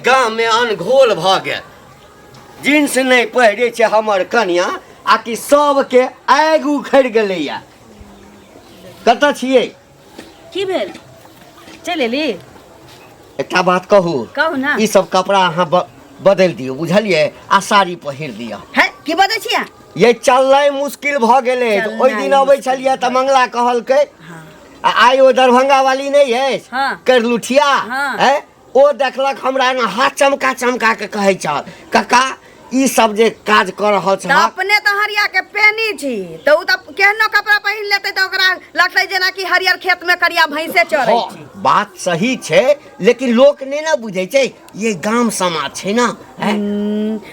गाममे अनघोल भऽ गेल। जींस नहि पहिरै छै हमर कनिया आ कि सबके आगि उखड़ि गेलैया। कतऽ छियै? की भेल, चलि एली? एकटा बात कहू? कहू ने। ई सब कपड़ा अहाँ बदलि दियौ, बुझलियै? आ साड़ी पहिर दिअ। है, की बजै छियै? ये चलनाइ मुश्किल भऽ गेलै। चलनाइ ओहि दिन अबै मुश्किल छलियै तऽ मंगला कहलकै, आ आइ ओ दरभंगा वाली नहि अछि, करलुठिया, है, ओ देखलक हमरा एना हाथ चमका चमका के कहै छल, काका ई सब जे काज कऽ रहल तऽ छह। अपने तऽ हरिया के पेनी छी, तऽ ओ तऽ केहनो कपड़ा पहिन लेतै तऽ ओकरा लगतै जेना कि हरियर खेत में करिया भैंसे चरै छी। बात सही छै, लेकिन लोक नहि ने बुझै छै। ये गाम समाज छै ने, हैं?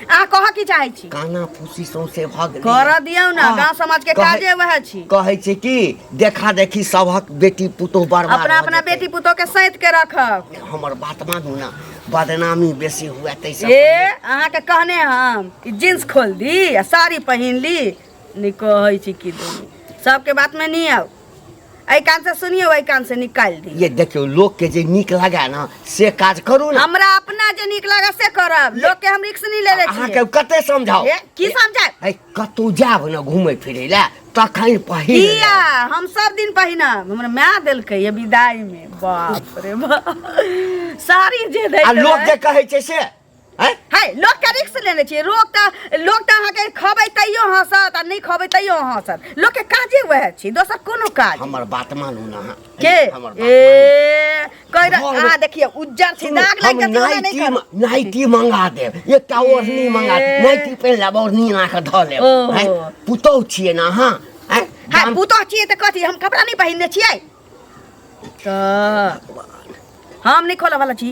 अहाँ कहऽ की चाहै छी? काना फूसी सौंसे भऽ गेलै। करऽ दियौ ने। गाँव समाज के काजे वएह छी। कहै छै कि देखा देखी सभक बेटी पुतोह बर्बाद अपना भऽ अपना जेतै। बेटी पुतोह के सैत के रखब। हमर बात मानू ने, बदनामी बेसी हुए ताहिसँ ए पहिले। अहाँके कहने हम कि जींस खोल दी आ साड़ी पहिन ली, नहि कहै छी कि दुनू सबके बात में नहीं आउ। एहि कान से सुनियो, एहि कान से निकालि दियौ। ये देखियौ, लोक के जे नीक लगे ने से काज करू ने। हमरा अपना जे नीक लगे से करब, लोक के हम रिक्स नहीं लेले अहाँके छियै। कते समझाउ? ए, की समझायब? है, कतौ जायब ने घूमै फिरै लए तखन पहिर लेब। किया, हम सब दिन पहिनब। हमरा माय देलकै ये विदाई में, बाप रे बाप, साड़ी जे दैत आ लोक रहै। जे कहै छै से हैं? है, लोक के रिक्स लेने छियै। लोक तऽ अहाँके खबै तैयो हँसत आ नहि खबै तैयो हँसत। लोक के काजे वएह छी, दोसर कोनो काज। हमर बात मानू ने अहाँ। के? हमर बात ए कहि रह- घर में- अहाँ देखियौ, उज्जर छै, सुनू, दाग लागि हम जेतै, ओना नहि नाइटी करब। नाइटी मंगा देब, एकटा ओढ़नी मंगा देब। ए। नाइटी पहिन लेब, ओढ़नी एना कऽ धऽ लेब। ओहो। हैं? पुतोहु छियै ने अहाँ, हैं? हँ, पुतोह छियै तऽ कथी, हम कपड़ा नहि पहिनने छियै? तऽ हम नहि खोलऽ वाला छी।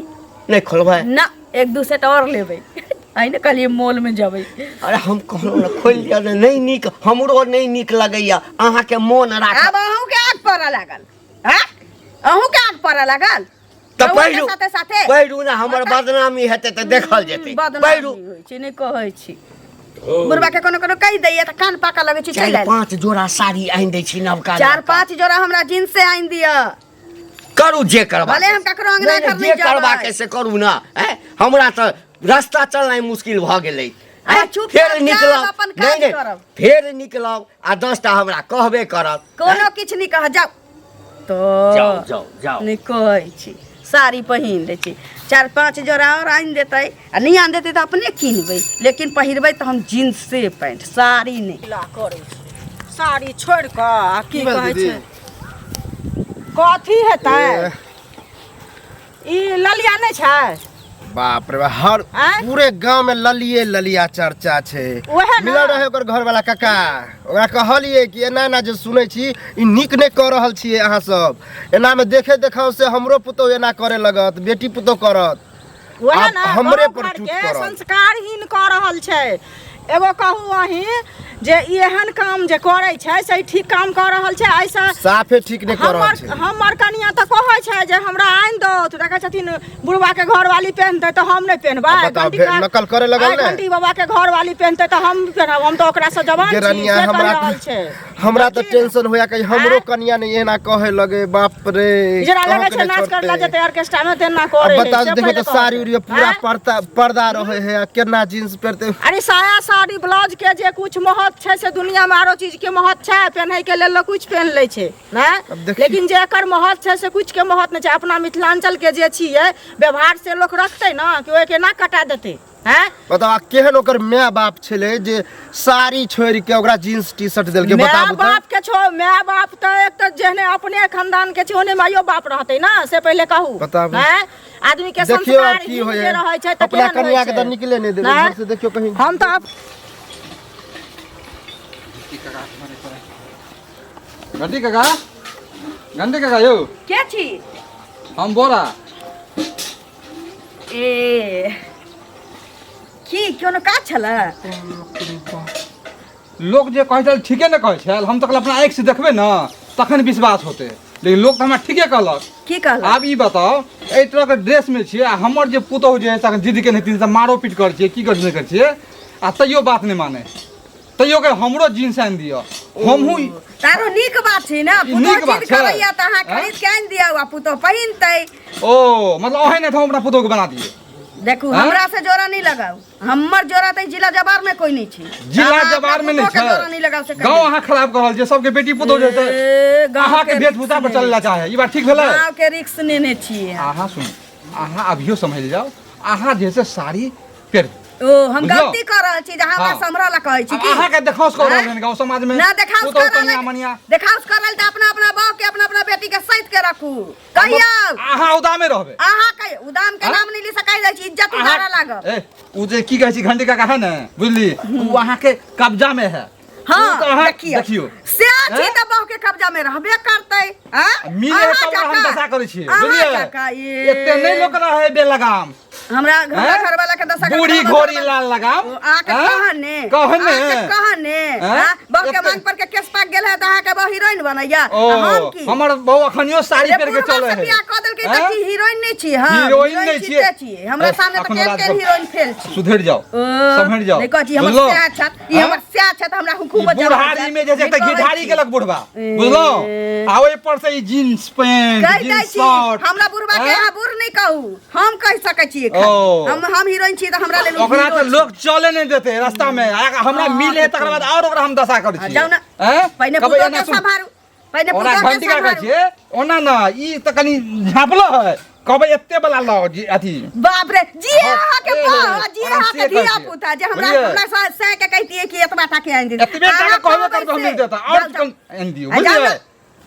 नहि खोलबै? ना, एक दू सेट और लेबै। आइ ने कहलियै मॉल में जेबै। अरे हम कहलहुँ ने खोलि दिअ ने, नहि नीक, हमरो नहि नीक लगैया अहाँके मोन राख। आब अहूँके आग पड़ऽ लागल, हँ, अहूँके आग पड़ऽ लागल। तऽ रउआ के पहिरू साथे साथे पहिरू ने, हमर बदनामी हेतै तऽ देखल जेतै। बदनामी पहिरू। होइ छै, नहि कहै छी, बुढ़बा के कोनो कोनो कहि दैया तऽ कान पाकऽ लगै छै। चारि चलि आयल। पाँच जोड़ा साड़ी आनि दै छी नवका। चार नवका। पाँच जोड़ा हमरा जींस से आनि दिअ। करू जे करबा। भले हम ककरो अंगना नहि, नहि, घर जे नहि जेबै। करबाक से करू ने। हैं? हमरा तऽ रास्ता चलनाइ मुश्किल भऽ गेलै। अहाँ हैं? चुप फेर जायब, निकलब अपन नहि काज नहि करब। फेर निकलब आ 10टा हमरा कहबे करत। कोनो किछु नहि कह, जाउ तऽ। जाउ जाउ जाउ। नहि कहै छी, साड़ी पहिन लै छी। चारि पाँच जोड़ा आओर आनि देतै आ नहि आनि देतै तऽ अपने किनबै, लेकिन पहिरबै तऽ हम जींसे पैंट, साड़ी नहि। ला करै छी साड़ी छोड़ि कऽ आ की की भेल कहै दीदी? छै, कथी हेतै? ए। ई ललिया नहि छै? बाप रे बाप, हर आँय? पूरे गांव में ललिए ललिया चर्चा छै। ओहे ने। मिलल रहे ओकर घर वाला काका, ओकरा कहलिए कि एना एना जे सुनै छी ई नीक नहि कऽ रहल छियै अहाँ सब, एना में देखे देखाव से हमरो पुतोह एना करे लगत, बेटी पुतोह करत। वएह आब ने हमरे गाँव पर घर चूत के पड़ल। संस्कारहीन कऽ रहल छै। एगो कहू अहीं जे ई एहन काम जे करै छै से ई ठीक काम कऽ रहल छै? एहिसँ साफे ठीक नहि कऽ रहल हमर छै। हमर कनिया तऽ कहै छै जे हमरा आनि दो, तऽ देखै छथिन बुढ़वा के घरवाली पेहनतै तऽ हम नहि पेहनबै? आब बताउ, घंटी फेर नकल करे लगल आइ ने? घंटी बाबा के घरवाली पेहनतै तऽ हम पेहनब, हम तऽ ओकरासँ जवान गे छी, रनिया, से कहि हमरा रहल छै। हमरा तऽ देखी ने। टेंशन होया कहीं हमरो आँय? कनिया नहीं एना कहे लगे, बाप रे। जेना कहऽ लगै के छै नहि नाच करला छोड़तै। जेतै ऑर्केस्ट्रा में तेना अब करे है, बता से देखो पहिले तो साड़ी कहतै। उड़ी पूरा आँय? पर्दा पर्दा रहे है आ केना जींस पहिरते। अरे साया साड़ी ब्लाउज के जे कुछ महत्व छै से दुनिया में आरो चीज के महत्व छै? पेन्है के लेल लोक कुछ पेन्ह लै छै ने, अब देखियौ। लेकिन जे एकर महत्व छै से कुछ के महत्व नहि छै। अपना मिथिलांचल के जे छियै व्यवहार से लोक रखतै ने कि ओहिके ना कटा देतै? हैं? बताउ, आ केहन ओकर माय बाप छलै जे साड़ी छोड़ि के ओकरा जींस टी शर्ट देलकै? माय बताबू तऽ। बाप के छो, माय बाप तऽ एक तऽ जेहने अपने खानदान के छै ओहने माइयो बाप रहतै ने, से पहिले कहू। बताबू। हैं? आदमी के देखियौ आब संस्कार की हीन होइए। जे रहै छै तऽ अपना केहन होइ कनिया के छै? तऽ निकले नहि देबै नहि? घर से, देखियौ कहीं। हम तऽ घंटी काका, घंटी काका यौ। के छी? हम बोरा। ए की कोनो काज छलै? लोक जे कहै छल ठीके ने कहै छल। हम तऽ कहल अपना आँखिसँ देखबै ने तखन विश्वास होतै, लेकिन लोक तऽ हमरा ठीके कहलक। की कहलक? आब ई बताउ, एहि तरहके ड्रेसमे छियै आ हमर जे पुतोहु जे हइ से अखन जिद केने हेथिन से मारो पीट करै छियै, की करै छियै, नहि करै छियै, आ तैयो बात नहि मानै, तैयो के हमरो जींस आनि दिअ, हमहूँ। तारो नीक बात छै ने। ई पुतोह नीक बात जिद छै। करैया तऽ अहाँ आँय? खरीद के आनि दियौ आ पुतोह पहिनतै। ओ मतलब अहें नहि तऽ हम अपना पुतोहु के बना दियै। देखू हाँ? हमरा से जोड़ा नहीं लगाऊ हमर जोड़ा त जिला जवार में कोई नहीं छी जिला अहाँ अपना जवार में नहीं पुतोह के जोड़ा छै नहीं लगाऊ से गाँव अहाँ खराब कर रहल छियै सबके बेटी पुतोह जे छै ए, गाँव अहाँके के वेशभूषा पर रिक्स चलै ला चाहे ई बात ठीक भेलै गाँव के रिक्स नेने छियै अहाँ सुनू अहाँ अभियो सम्हरि जाउ अहाँ जे छै साड़ी पहिरू ओ हम बुझलहुँ? गलती कर रहल छी जे हमरा हाँ। सम्हरऽ ला कहै छी आब की अहाँके देखाउस कऽ रहल आँय? हन गाँव समाज में ना देखाउस पुतोह कर रहल कनिया मनिया देखाउस कर रहल तऽ अपना अपना बहू के अपना अपना बेटी के सैत के रखू कहियौ अहाँ उदामे रहबै अहाँ कहियौ उदाम के आँय? नाम नहीं ली सकै जाइ छी इज्जत उतारऽ लागब ए उ जे की कहै छी घंटी काका है ने बुझली उ अहाँके कब्जा में है उ हाँ तऽ अहाँ देखियौ देखियौ से छी आँय? तऽ बहू के कब्जा में रहबे करतै आँय? मिले है अहाँ तब हम जकाँ- दशा करै छियै अहाँ बुझलियै जकाँ ये- एते नहि लोक रहै बेलगाम हमरा हमरा आँय? घरवाला के दशा बूढ़ी घोड़ी लाल लगाम ओ, अहाँके आँय? कहने कहने अहाँके कहने आँय? आँय? बहू के एते- मांग पर के केस पाक गेल है तऽ अहाँके बहू हीरोइन बनैया ओ आ हम की हमर बहू अखनियो साड़ी जे पहिर के बुढ़वा चलै से है बियाह कऽ देलकै तऽ आँय? की हीरोइन नहि छी हम हीरोइन नहि छियै छियै। छियै हमरा ए, सामने तऽ अखनो केहन राज केहन करू। हीरोइन फेल छी सुधरि जाओ ओ, सम्हरि जाओ नहि कहै छी हमर बुझलहुँ? स्या छथि ई आँय? हमर स्या छथि हमरा ई हुकुमत बुढ़ारी में जे छै तऽ घिढारी केलक बुढ़बा बुझलहुँ आ ओहि पर से ई जीन्स पैंट कहि दै जीन्स छी शर्ट हमरा बुढ़बा के आँय? अहाँ बूढ़ नहि कहू हम कहि सकै छियै ओ। खाली। हम हीरोइन छी तऽ हमरा लेल ओ ओकरा हीरो तऽ छी। लोग चले नहि देते रास्ता में आ हमरा हाँ, मिले तकर बाद और ओकरा हम दशा करै हाँ, छियै जाउ ने। आँय? पहिने कहबै पुतोह एना के सुन। सम्हारू पहिने ओकरा पुतोह के घंटी का कहै सम्हारू छियै ओना ना ई तऽ कनि झाँपलो है कहबै एते वाला लाओ जी अथी बाप रे जी हाँ, अहाँ के ए, बाप जी ओकरा अहाँ के से कहै धिया छियै। पुता जे हमरा बुझलियै? हमरा सै के कहितियै कि एतबा टा के आनि दे एतबे टाका कहबे करबै हम नहि देता और कम आनि दियौ आ जाउ बुझलियै ने।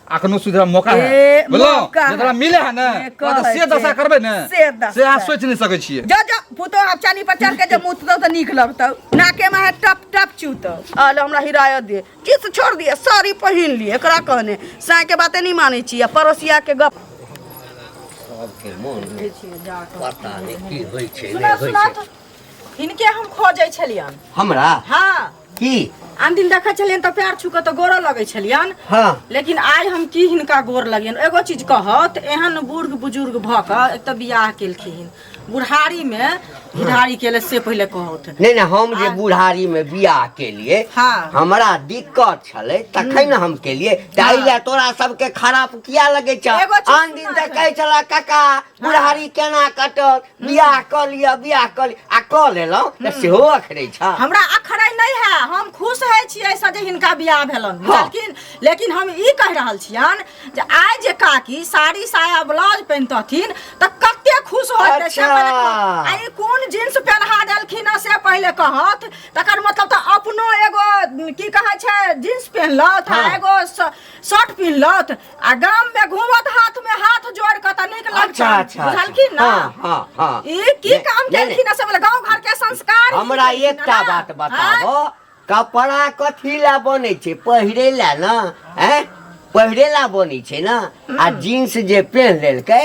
अखनो सुधरा मौका है ए, बुझलहुँ मौका है। जकरा मिले है ने ए, ओकरा तऽ कहै से दशा छै। करबै ने से दशा। से अहाँ सोचि नहि सकै छियै जो जो पुतोह आब चानी पर चढ़ के जे मुततौ तऽ नीक लगतौ नाके में है टप टप चूतौ आल हमरा हिरायत दे किछु छोड़ दिए साड़ी पहिन लिए एकरा कहने साँय के बाते नहीं मानै छी आ पड़ोसिया के गप सबके मोन मे पता नहि की होइ छै सुना नहि होइ सुना छै हिनके हम खोजै छलियन हमरा हाँ की आन दिन देखै छलियन तऽ पैर छू कऽ तऽ गोरो लगै छलियन हाँ लेकिन आइ हम की हिनका गोर लगियन एगो चीज कहत एहन बूढ़ बुजुर्ग भऽ कऽ एक तऽ बियाह केलखिन बुढ़ारीमे घिढारी केले से पहिले कहत नहि नहि हम जे बुढ़ारी में बियाह केलिए हाँ। हमरा दिक्कत छलै तखन हम केलिए ताहि लए तोरा सबके खराब किया लगै छ एगो चीज आन दिन सुना तऽ कहै छला काका बुढ़ारी केना कटत बियाह कऽ लिअ बियाह कऽ लिअ आ कऽ लेलहुँ तऽ सेहो अखरै छ हमरा अखरै नहि है हम खुश होइ छियै एहिसँ जे हिनका बियाह भेलन बुझलखिन लेकिन हम ई कहि रहल छियनि जे आइ जे काकी साड़ी साया ब्लाउज पहिनतथिन तऽ कते खुश होतै से अच्छा। पहिले कहत। आ ई कोन जींस पहिना देलखिन हँ से पहिले कहत तकर मतलब तऽ अपनो एगो की कहै छै जींस पहिनलथि आ हाँ। एगो शर्ट पहिनलथि आ गाम में घूमत हाथ में हाथ जोड़ के तऽ नीक लगतनि अच्छा अच्छा बुझलखिन ना हाँ हाँ हाँ ई की नहि, काम नहि, केलखिन हँ से बोले गाँव घर के संस्कार ही हमरा केलखिन एकटा हँ ना? बात बताबो कपड़ा कथी लए बनै छै पहिरे लए ने आँय पहिरे लए बनै छै ने आ जींस जे पेन्ह लेलकै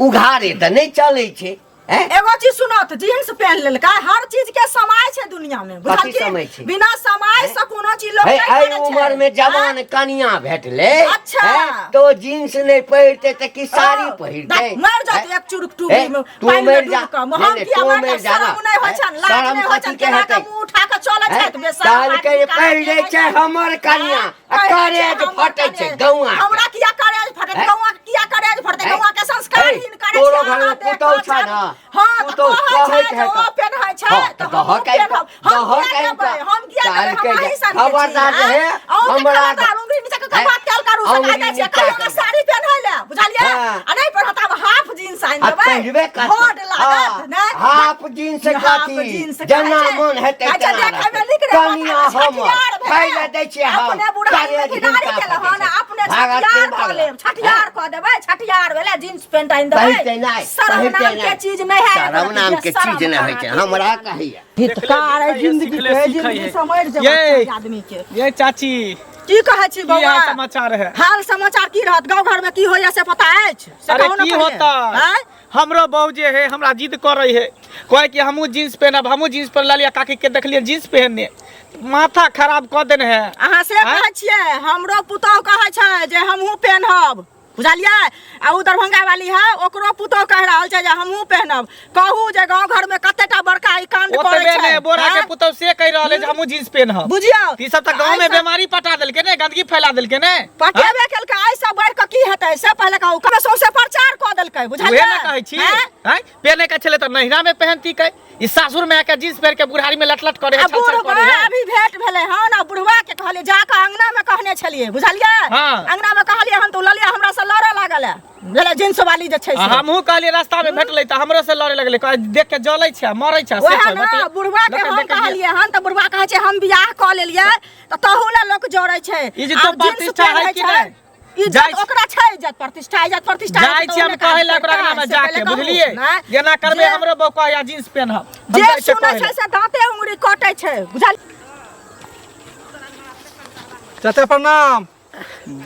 उघारे तऽ नहि चलै छै आँय एगो चीज सुनत जींस पहन लेलकै हर चीज के समय छै दुनिया में कथी समय छै? बिना समय से कोनो चीज लोक हे नहि एहि करै छै। उम्र में जवान कनिया भेटलै अच्छा। हैं, तऽ ओ जींस नहि पहिरतै तऽ की साड़ी ओ, पहिरतै देख, मरि जात हैं? एक चुरुक टूबी हे, में तू पानि में मरि जा डूब कऽ नहि, हम नहि, किया तू मरि मरि जायब? जा ना। शरम नहि होइ छनि लाज शरम नहि होइ कथी छनि के केना कऽ हेतै? मुँह उठा कऽ चलै हैं? छथि बेशरम कहलकै आदमी कहाँ पहिरै के छै हमर कनिया आ पहिरै छै करेज हमर फटै छै कनिया। गौआ के। हमरा किया करेज फटै हैं? गौआ के किया करेज फटै हैं? गौआ के संस्कार हे, हीन करै तोरो छै घरमे अहाँ देख पुतहु कऽ छ ने? हँ तऽ पुतहु कहै कहैत छै जे हेतौ। ओ पेन्है छै हँ, तऽ तऽ हमहूँ दहक आबि पेन्हब कऽ, हम दहक किया आबि देबै कऽ। हम किया देबै हम कहलकै जे अहीं सनके छी खबरदार आँय? रहे, अहूँके हमरा खबरदार उंगली नीचा कऽ कऽ हैं? बात कयल करू सकाइ उंगली जाइ छियै नीचा कहियो कऽ कऽ। साड़ी पेन्है लए बुझलियै हँ। आ नहि पहिरत आब हाफ जींस आनि आ देबै पहिरबे करतै। होड लागत हँ, नहि हाफ जींस हाफ कथी जींस कहै जेना छै। मोन हेतै कहै छै तेना देखैमे रहतै। नीक रे, कनिया माथामे हमर छठियार भेल। खाइ लए दै छियै हम अपने बुढ़ारी मे करेज घिनारी हिनका केलहुँ हन फटै छै। अपने भागत छठियार नहि कऽ भागत। लेब छठियार कऽ देबै छठियार भेलै जींस पेंट आनि देबै पहिरतै नहि शरम पहिरतै नाम के नहि चीज नहि है शरम नाम के चीज नहि होइ छै हमरा कहैया हितकार है जिंदगी सिखले के सीखै जिंदगी है। समझ ये। जेबै आदमी के ये चाची की कहै छी की बौआ हाल समाचार है हाल समाचार की रहत गाँव घर में की होइया से पता अछि से अरे कहू ने की पहिले। होता आँय? हमरो बहू जे है हमरा जिद कर रही है कहे कि हमहूँ जींस पहनब हमहूँ जींस पहन लिया काकी के देखलिए जींस पहनने माथा खराब कऽ देने है अहाँ से आँय? कहै छियै हमरो पुतोहु कहै छै जे हमहूँ पेन्हब बुझलियै आ ओ दरभंगा वाली है ओकरो पुतोहु कहि रहल छै जे हमहूँ पेहनब कहू जे गाँव घर में कतेटा बड़का ई कांड करै ओतबे छै ने बोरा के आँय? पुतौ से कहि रहल है जे हमहूँ जींस पेनहब। बुझियौ ई सब तऽ गाँव में बीमारी पटा देलकै ने, गंदगी फैला देलकै ने। पटेबे केलकै आइ सब बढ़ि कऽ की हेतै से पहिले कहू कमे सौंसे प्रचार कऽ देलकै बुझलियै उहे ने कहै छी आँय? आँय? पेने के छलै तऽ नैहरा में पहनती कै, ई सासुर में आके जींस पहिर के बुढ़ारी में लटलट करे है, आ छल छल बुढ़वा करे है। अभी भेंट भेलै हन आ बुढ़वा के कहलियै जा कऽ अंगना में कहने छलियै बुझलियै हाँ। अंगना में कहलियै हन तऽ ओ ललिया हमरा से लड़ऽ लागल है बुझलियै जींस वाली जे छै आ से। हमहूँ कहलियै रास्ता में भेटलै तऽ हमरो से लड़े लगलै, कहै देख के जलै छै मरै छै से वएह छै, ने बतिया- बुढ़वा के लोक हम देख के कहलियै हन तऽ बुढ़वा कहै छै हम बियाह कऽ लेलियै तऽ तहू लए लोक जरै छै ई जे तो आब जींस प्रतिष्ठा है पहिरै कि छै। नहि? इज्जत जाइ छी- ओकरा छै इज्जत प्रतिष्ठा इज्जत प्रतिष्ठा जाइ हेतै तऽ छी हम ओने कहै काज लए ओकरा करतै, अंगना में से जाके पहिले कहू, बुझलियै नहि? एना करबै जे- हमरो बहू कहैया जींस पेनहब। हम जे जाइ छियै सुनै कहै छै लए। से दाँते उंगरी कटै छै बुझल। चाचा प्रणाम।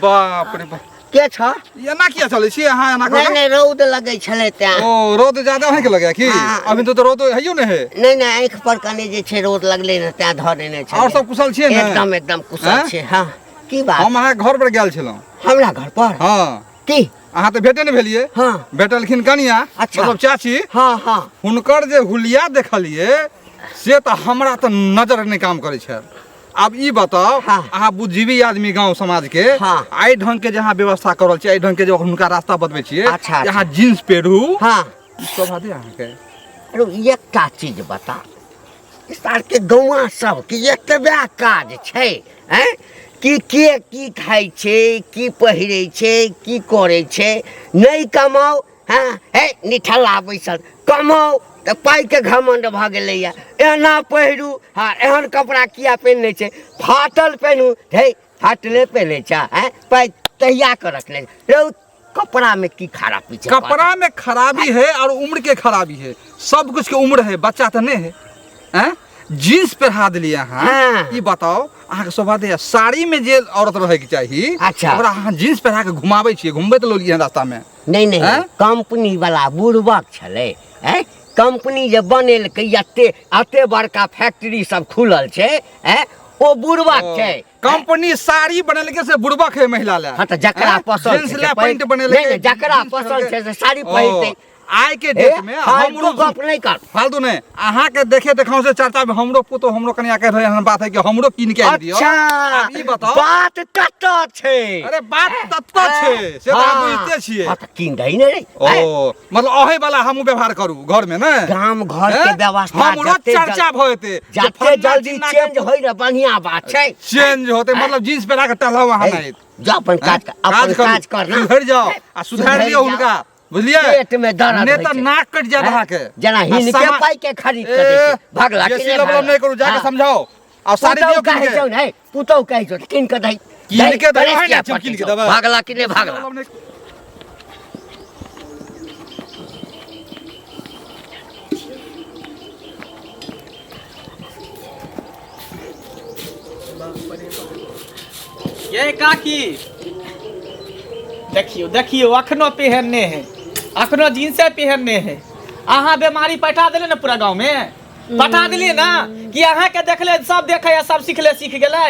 बाप रे बाप, के छ? एना किया चलै छी अहाँ एना नहि कऽ? नहि, रौद लगै छलै तें। ओ रौद ज्यादा अहाँके लगैया की? हाँ। अभी तो रौद हैयो ने है। नहि नहि, आँखि पर कने जे छै रौद लगलै ने तें धऽ देने छलै। और सब कुशल छियै ने? एकदम एकदम कुशल हैं? छै। हाँ, की बात? हम अहाँके घर पर गेल छलहुँ। हमरा घर पर? हाँ। की? अहाँ तऽ भेटे नहि भेलियै। हाँ। भेटलखिन कनिया। अच्छा। मतलब चाची। हाँ हाँ। हुनकर जे हुलिया देखलियै से तऽ हमरा तऽ नजर नहि काम करै छल। आब ई बताउ हाँ। अहाँ बुद्धिजीवी आदमी गाँव समाज के हाँ। एहि ढंग के जे अहाँ व्यवस्था कर रहल छियै, एहि ढंग के जे हुनका रास्ता बतबै छियै, अच्छा, जे अहाँ जींस पेरू, हाँ। शोभा दे अहाँके? अरे एकटा चीज बता, इस के गौआ सबके एतबे काज छै हैं कि के की खाइ छै, की पहिरै छै, की करै छै? नहि कमाउ, हँ हे निठल्ला बैसल, कमाउ तऽ पाइके घमण्ड भऽ गेलैए। एना पहिरू, हँ एहन कपड़ा किया पहिनै छै, फाटल पहिनू, हे फाटले पहिनै छै, आँय पाइ तहिया कऽ रखने रौ। कपड़ा में की खराबी छै? कपड़ा में खराबी है और उम्र के खराबी है, सब कुछ के उम्र है, बच्चा तो नहीं है। हैं? जींस पहिरा दिलियै अहाँ। हाँ। ई बताउ अहाँके शोभा दैया? साड़ी में जे औरत रहे के चाही, अच्छा। ओकरा अहाँ जींस पहिरा के घुमाबै छियै, घुमबैत लौलियै हन रास्ता में। नहि नहि, हैं? कंपनी वाला बुड़बक छलै। हैं? कंपनी जे बनेलकै, एते एते बड़का फैक्ट्री सब खुलल छै, हैं? ओ बुड़बक छै। कंपनी साड़ी बनेलकै से बुड़बक है महिला ला? हाँ तऽ जकरा हैं? पसंद जींस छै ला से पैंट बनेलकै। नहि नहि, जकरा जींस पसंद पहिरलकै। छै से साड़ी ओ, पहिरतै। आइ के ए, डेट में फालतू हमरो गप नहि कर। फालतू नहीं, अहाँ के देखे देखाव से चर्चा में हमरो पुतो हमरो कनिया के रहे एहन बात है कि हमरो कीन के आनि दियौ। अच्छा, आब ई बताउ। बात कतऽ छै? अरे बात तत्त छै से तऽ अहाँ बुझिते छियै। हाँ तऽ कीन दही ने रे। ओ मतलब अहे वाला हमहूँ व्यवहार करू घर में ने? गाम घर के हैं? व्यवस्था हमरो जते चर्चा भऽ जेतै जे जते फल्लाँ जल्दी चिल्लाँ के चेंज होइ ने बढ़िया बात छै। चेंज होते मतलब जींस पहिरा के टहलाउ अहाँ हे, नहीं। जा अपन काज कर, अपन काज कर ना। सुधरि जाओ आ सुधारि सुधरि लियौ जाओ। हुनका, बुझलियै? पेट में दर्द नहि होइ तऽ छै। नाक कटि जायत हैं? अहाँके। जेना आ हिनके पाइ के खरीद के दै छै। भगला कि बेसी नहि लबलब भगला? नहि करू, जाके हाँ। समझाओ आ साड़ी पुतहु दियौ कहै कीन के। छौ ने, पुतहु कहै छौ कीन के दही। कीन के दही, दही, है ने, किया कीन के पटै छौ? देबै। भगला कि नहि भगला? लबलब नहि। ये काकी देखियो देखियो, अखनो पहनने है, अखनो जींसे पहनने है। अहाँ बीमारी पठा देले ने पूरा गाँव में पठा दिलियै ना कि अहाँ के देखले सब देखे आ सब सिखले सीख गेलै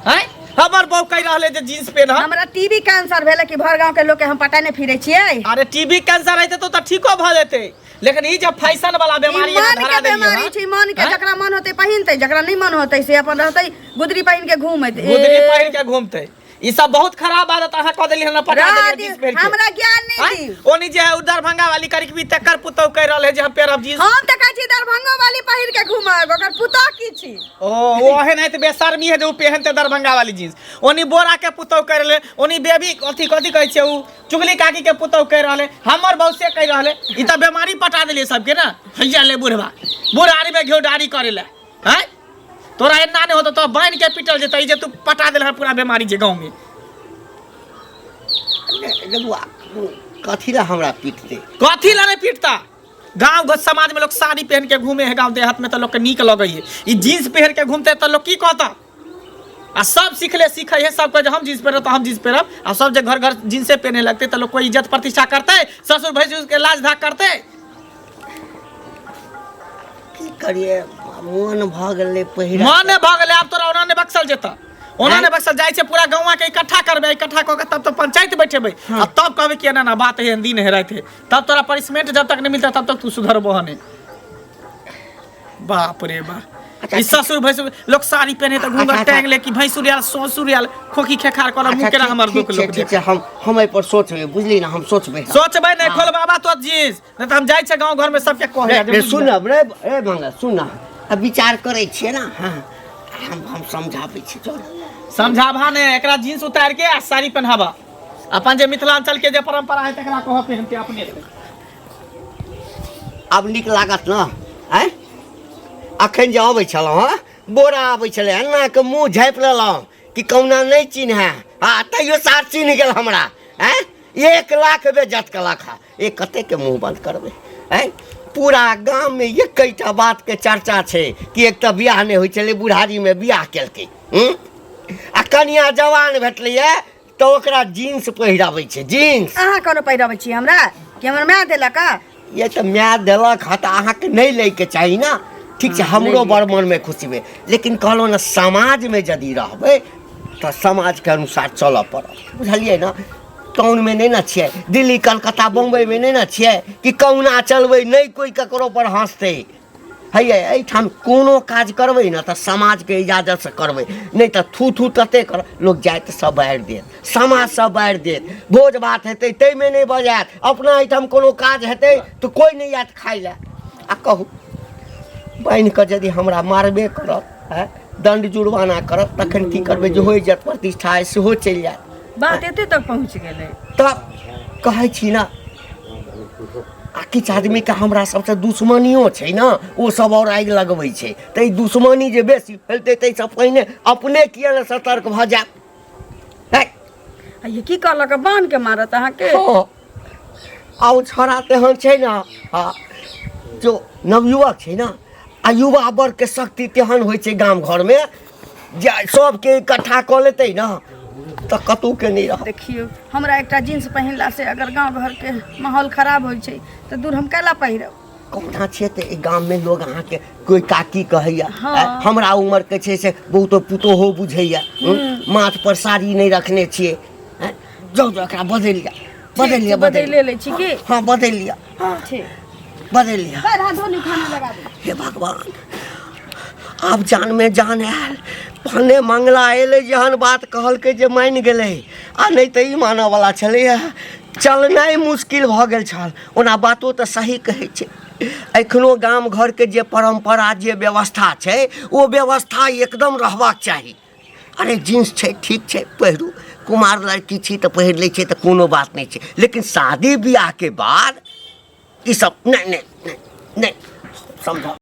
हैं? हमर बहू कहि रहले जे जींस पेन्ह। हमरा टीबी कैंसर भेलै कि भर गांव के लोग के हम पटाने फिरै छियै? अरे टीबी कैंसर हेतै तो तऽ ठीको भऽ जेतै, लेकिन ई जे फैशन वाला ई बीमारी अहाँ मन धरा के देलियै बीमारी हँ? छै, मन के। हैं? जकरा मन होतै पहिनतै, जकरा नहि मन होतै से अपन रहतै गुदरी पहिन के घूमैत। ए, गुदरी पहिन के घूमतै। ई सब बहुत खराब आदत अहाँ कऽ देलियै हन, पटा रह देलियै दियौ, जींस पहिर के। हमरा ज्ञान नहि आँय? दियौ। ओनी जे है उ दरभंगा वाली करिकबी तकर पुतहु कहि रहल है जे हम पेरब जींस। हम तऽ कहै छी दरभंगो वाली पहिर के घूमब, ओकर पुतोह की छी? ओ ओहन है तऽ बेशर्मी है जे उ पेहनते दरभंगा वाली जींस। ओनी बोरा के पुतहु कहि रहल है, ओनी बेबी अथी कथी कहै छै उ चुगली काकी के पुतहु कहि रहल है, हमर बहू से कहि रहल है। ई तऽ बेमारी पटा देलियै सबके ना। हैया ले बुढ़वा बुढ़ारी में घिउ डारी करे ले हैं, तोरा एना नहि होतो तो बान्हि के पिटल जेतै ई जे तू पटा देल पूरा बेमारी जे गाँव में। बौआ, कथी ला हमरा पीटते? कथी ला नहि पीटता? गाँव घर समाज में लोग साड़ी पहन के घूमे है, गाँव देहात में तो लोग के नीक लगे है। ई जींस पहन के घूमते तो लोग की कहता? आ सब सीखले सीखे है, सब कहे जे हम जींस पहिरब तऽ हम जींस पहिरब, आ सब जे घर घर जींसे पहने लगते तऽ लोग कोई इज्जत प्रतिष्ठा करते? ससुर भैंसुर के लाज धाक करते? की करिए, मन भऽ गेलै पहिरा। मन भऽ गेलै, आब तोरा ओना नहि बक्सल जेतऽ, ओना नहि बक्सल जाइ छै। पूरा गाँवा के इकट्ठा करबै, इकट्ठा कऽ के तब तऽ पंचायत बैठेबै आ तब कहबै कि एना एना बात है, दिन है राति है। तब तोरा पनिशमेंट जब तक नहीं मिलता तब तक तू सुधरबो नहीं। बाप रे बाप ई ससुर भैंसुर लोग साड़ी पहने तऽ घूंघट अच्छा, टांग ले कि भैंसुर आयल ससुर आयल खोखी खेखार करब मुँह अच्छा, केना ठीक- हमर ठीक दुख छै लोक ठीक छै हम एहि पर सोचबै बुझली ने हम सोचबै सोचबै नहि खोलबाबा तो जींस नहि तऽ हम जाइ छियै गाँव घरमे सबके कहै रे सुनब रे रे मंगल सुन ना आ विचार करै छियै ने हँ हम समझाबै छी चल समझाबा ने एकरा जींस उतार के आ साड़ी पहनाबा अपन जे मिथिलांचल के जे परंपरा है तकरा कह पहनते अपने से। आब नीक लागत ने आँय अखन जे अबै छलहुँ हँ बोरा अबै छलै एना के मुँह झाँपि लेलहुँ कि कहुना नहि चिन्है आ तैयो सार चिन्ह गेल हमरा आँय 1 लाख बेज्जत केलक हँ एक कतेकके मुँह बन्द करबै आँय पूरा गाममे एकैटा बातके चर्चा छै कि एक तऽ बियाह नहि होइ छलै बुढ़ारीमे बियाह केलकै हूँ आ कनिया जवान भेटलैए तऽ ओकरा जीन्स पहिराबै छै जीन्स अहाँ कोनो पहिरबै छी हमरा कि हमर माय देलक हँ? ये तऽ माय देलक हँ तऽ अहाँके नहि लैके चाही ने ठीक छै हमरो बड़ मनमे खुशी भेल लेकिन कहलहुँ ने समाजमे यदि रहबै तऽ समाजके अनुसार चलऽ पड़त बुझलियै ने टाउनमे नहि ने छियै दिल्ली कलकत्ता बम्बइमे नहि ने छियै कि कहुना चलबै नहि कोइ ककरो पर हँसतै हैया एहिठाम कोनो काज करबै ने तऽ समाजके इजाजतसँ करबै नहि तऽ थू थू तते कर लोक जाति सब बारि देत समाज सब बारि देत भोज भात हेतै ताहिमे नहि बजायत अपना एहिठाम कोनो काज हेतै तऽ कोइ नहि आयत खाइ लए आ कहू बान्हि कऽ यदि हमरा मारबे करत आँय दण्ड जुर्माना करत तखन की करबै जेहो इज्जत प्रतिष्ठा अइ सेहो चलि जायत बात एते तक पहुँच गेलै तऽ कहै छी ने आ किछु आदमीके हमरा सबसँ दुश्मनियो छै ने ओ सब आओर आगि लगबै छै तऽ ई दुश्मनी जे बेसी फैलतै ताहिसँ पहिने अपने किए ने सतर्क भऽ जायब है आ ये की कहलक बान्ह के मारत अहाँके हँ आ ओ छौड़ा तेहन छै ने हँ जो नवयुवक छै ने आ युवा वर्गके शक्ति तेहन होइ छै गाम घरमे जे सबके इकट्ठा कऽ लेतै ने तऽ कतहुके नहि रहत देखियौ हमरा एकटा जींस पहिनला से अगर गाँव घरके माहौल खराब होइ छै तऽ दूर हम कैला पहिरब कहुना छियै तऽ एहि गाममे लोग अहाँके कोइ काकी कहैया हँ। हमरा उमरके छै से बहुतो पुतोहो बुझैया माथ पर साड़ी नहि रखने छियै आँय, जाउ जाउ एकरा बदलि लिअ बदलि लिअ बदलि बदलि लै छी की हँ बदलि लिअ ठीक बदलि लिअ पैर हाथ धो खाना लगा दे हे भगवान आब जानमे जान आयल भने मंगला एलै जेहन बात कहलकै जे मानि गेलै आ नहि तऽ ई मानऽवला छलैए चलनाइ मुश्किल भऽ गेल छल ओना बातो तऽ सही कहै छै एखनो गाम घरके जे परम्परा जे व्यवस्था छै ओ व्यवस्था एकदम रहबाक चाही अरे जींस छै ठीक छै पहिरू कुमार लड़की छी तऽ पहिर लै छै तऽ कोनो बात नहि छै लेकिन शादी बियाहके बाद ई सब नहि नहि नहि नहि समझाउ।